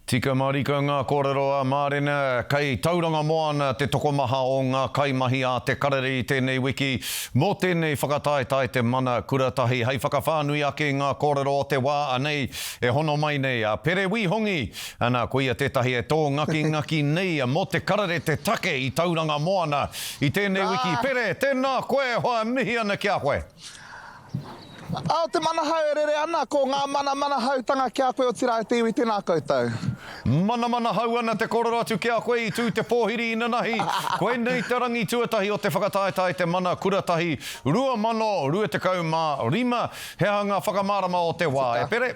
Tika marika ngā kōrero a Mārena, kei Tauranga Moana te tokomaha o ngā kaimahi a Te Karere i tēnei wiki mō tēnei whakataetae Te Mana Kuratahi. Hei whakawhānui ake i ngā kōrero o te wā anei e hono mai nei a Pere Wīhongi, ana ko ia tētahi e tōngakingaki nei mō Te Karere te take i Tauranga Moana i tēnei wiki. Pere, tēnā koe e hoa, mihi ana ki a koe. Ao te manahau e rere ana, ko ngā mana manahautanga ki a koe otirā e te iwi tēnā koutou. Manamanahau ana te kōrero atu ki a koe i tū te pōhiri inanahi, koinei te rangi tuatahi o te whakataetae Te Mana Kuratahi 2025. He aha ngā whakamārama o te wā, e Pere?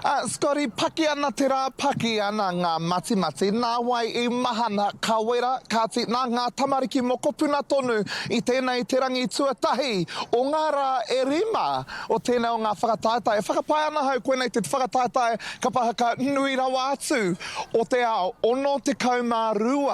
A, Scotty, paki ana te rā, paki ana ngā matimati, nā wai i mahana, ka wera, kāti, nā ngā tamariki mokopuna tonu i tēnei te rangi tuatahi o ngā rā e rima o tēnei o ngā whakataetae. E whakapae ana ahau koinei te whakataetae kapa haka nui rawa atu o te ao, 62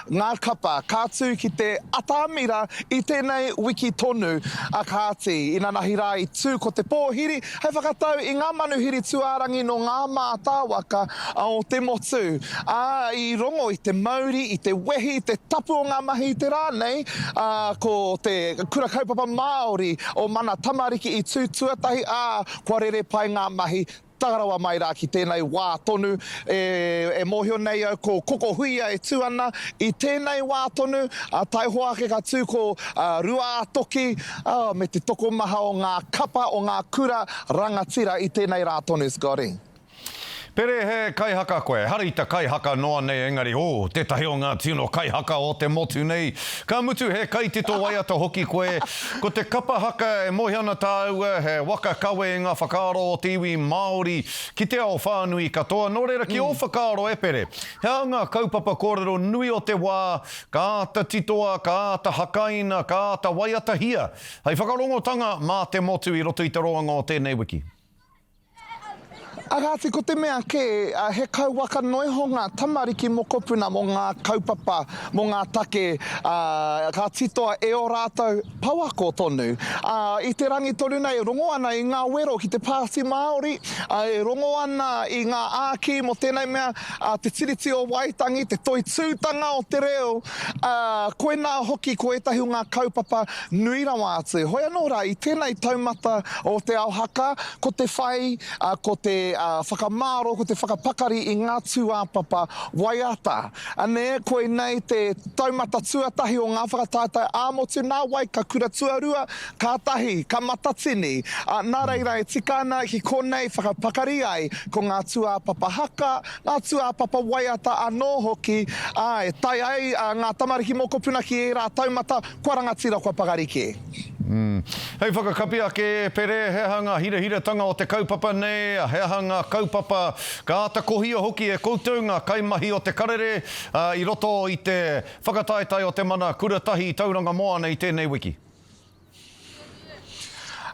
ngā kapa ka tū ki te atamira i tēnei wiki tonu. A kāti, inanahi rā i tū ko te pōhiri hei whakatau i ngā manuhiri tūārangi nō ngā mātāwaka o te motu, ā, i rongo i te mauri, i te wehi, i te tapu o ngā mahi i te rā nei, ā, ko te Kura Kaupapa Māori o Mana Tamariki i tū tuatahi, ā, kua rere pai ngā mahi Taka rawa mai rā ki tēnei wā tonu, e, e mōhio nei au ko Kokohuia e tū ana i tēnei wā tonu, ā, taihoa ake ka tū ko Ruātoki, ā, me te tokomaha o ngā kapa o ngā kura rangatira i tēnei rā tonu, Scotty. Pere, he kaihaka koe. Ehara i te kaihaka noa nei engari, oh, tētahi o ngā tino kaihaka o te motu nei. Ka mutu he kaitito waiata hoki koe. Ko te kapa haka e moe ana tāua, he waka kawe i ngā whakaaro o te iwi Māori ki te ao whānui katoa. Nō reira, ki ō whakaaro e Pere, he aha ngā kaupapa kōrero nui o te wā ka āta titoa, ka āta hakaina, ka āta waiatahia hei whakarongotanga mā te motu i roto i te roanga o tēnei wiki? A kāti, ko te mea kē, he kauwaka noiho ngā tamariki mokopuna mō ngā kaupapa, mō ngā take, ā, ka titoa e ō rātou pouako tonu. Ā, i te rangi tonu nei e rongo ana i ngā wero ki te Pāti Māori, ā, e rongo ana i ngā āki mō tēnei mea, ā, te Tiriti o Waitangi, te toitūtanga o te reo, ā, koinā hoki ko ētahi o ngā kaupapa nui rawa atu. Hoi anō rā, i tēnei taumata o te ao haka, ko te whai, ko te whakamāro, ko te whakapakari i ngā tūāpapa waiata. Anē, koinei te taumata tuatahi o ngā whakataetae ā-motu, nā wai ka kura tuarua, kātahi ka matatini. Nā reira e tika ana ki konei whakapakari ai ko ngā tūāpapa haka, ngā tūāpapa waiata anō hoki, ā, e tae ai ngā tamariki mokopuna ki ērā taumata Kua rangatira, kua pakari kē. Hei whakakapi ake, e Pere, he aha ngā hirahiratanga o te kaupapa nei, he aha ngā kaupapa ka āta kohia hoki e koutou ngā kaimahi o Te Karere i roto i te whakataetae o Te Mana Kura Tahi i Tauranga Moana i tēnei wiki?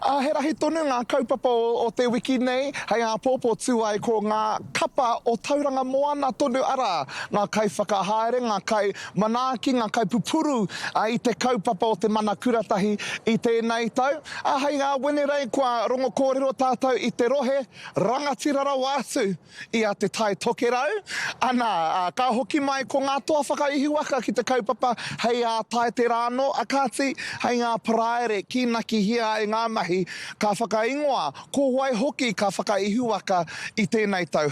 Ā, he rahi tonu ngā kaupapa o te wiki nei, hei āpōpō tū ai ko ngā kapa o Tauranga Moana tonu arā, ngā kaiwhakahaere, ngā kaimanaaki, ngā kaipupuru i te kaupapa o te Mana Kuratahi i tēnei tau. Ā, hei ngā Wenerei kua rongo kōrero tātou i te rohe rangatira rawa atu i a Te Tai Tokerau, ana, ā, ka hoki mai ko ngā toa whakaihuwaka ki te kaupapa hei ā Tae te rā anō, a kāti, hei ngā Paraire kīnakihia ai ngā mahi, ka whakaingoa ko wai hoki ka whakaihuwaka i tēnei tau.